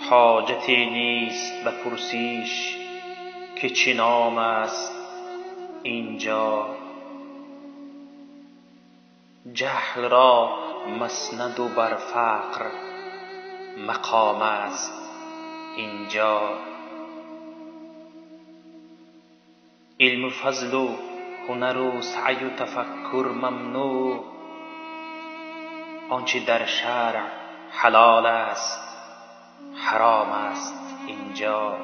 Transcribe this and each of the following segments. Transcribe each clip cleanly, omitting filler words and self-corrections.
Ҳоҷате нест ба пурсиш, ки чӣ ном аст инҷо. Ҷаҳл ро مسند و بر فقر مقام است اینجا. علم و فضل و هنر و سعی و تفکر ممنوع، آنچه در شرع حلال است حرام است اینجا.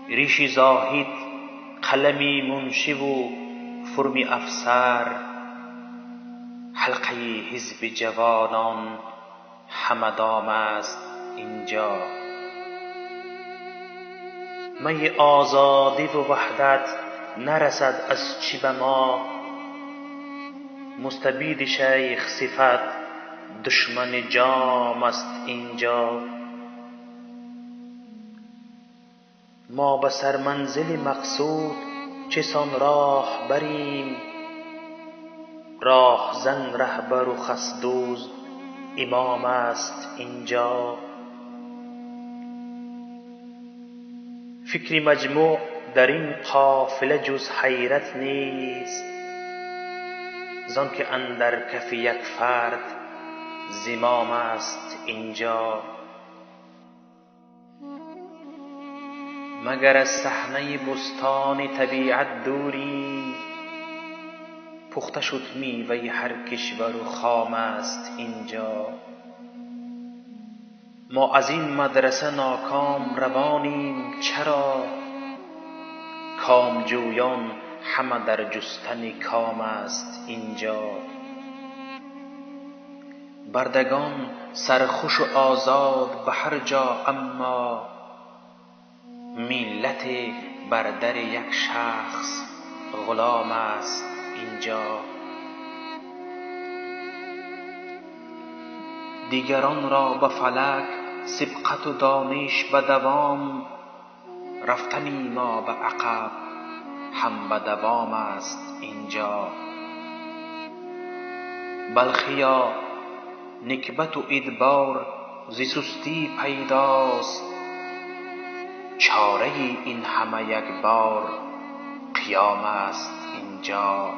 ریش زاهد، قلم منشی و فرم افسر، حلقه حزب جوانان همه دام است اینجا. می آزادی و وحدت نرسد از چی به ما، مستبد شیخ صفت دشمن جام است اینجا. ما به سرمنزل مقصود چسان راه بریم، راهزن رهبر و خس دزد امام است اینجا. فکر مجموع در این قافله جز حیرت نیست، زانکه اندر کف یک فرد زمام است اینجا. مگر از صحنه بستان طبیعت دوریم، پخته شد میوه هر کشور و خام است اینجا. ما از این مدرسه ناکام روانیم چرا، کامجویان همه در جستن کام است اینجا. بردگان سرخوش و آزاد به هر جا، اما ملت بر در یک شخص غلام است اینجا. دیگران را به فلک سبقت و دانش به دوام، رفتنی ما به عقب هم به دوام است اینجا. بلخیا نکبت و ادبار ز سستی پیداست، چاره این همه یک بار قیام است اینجا.